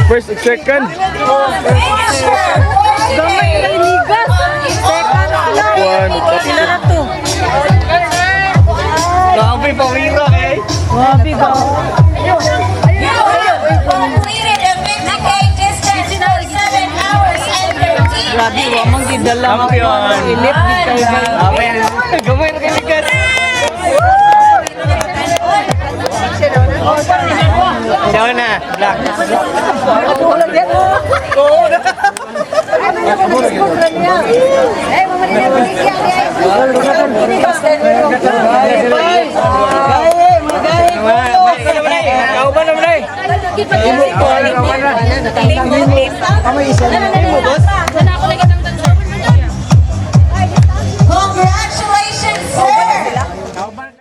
First ug second. Gamay kay ligas. Second Top 1 ug top Sila na to. Grabe, pawira eh. Grabe ba? You have completed a 50K distance for 7 hours and 13 Grabe, wa minutes. man gidala nga Champion. kuan. Ilip gid kay ba. Gamay, gamay na kay ligas. Siya na, black. Oo na. Kauban naman eh.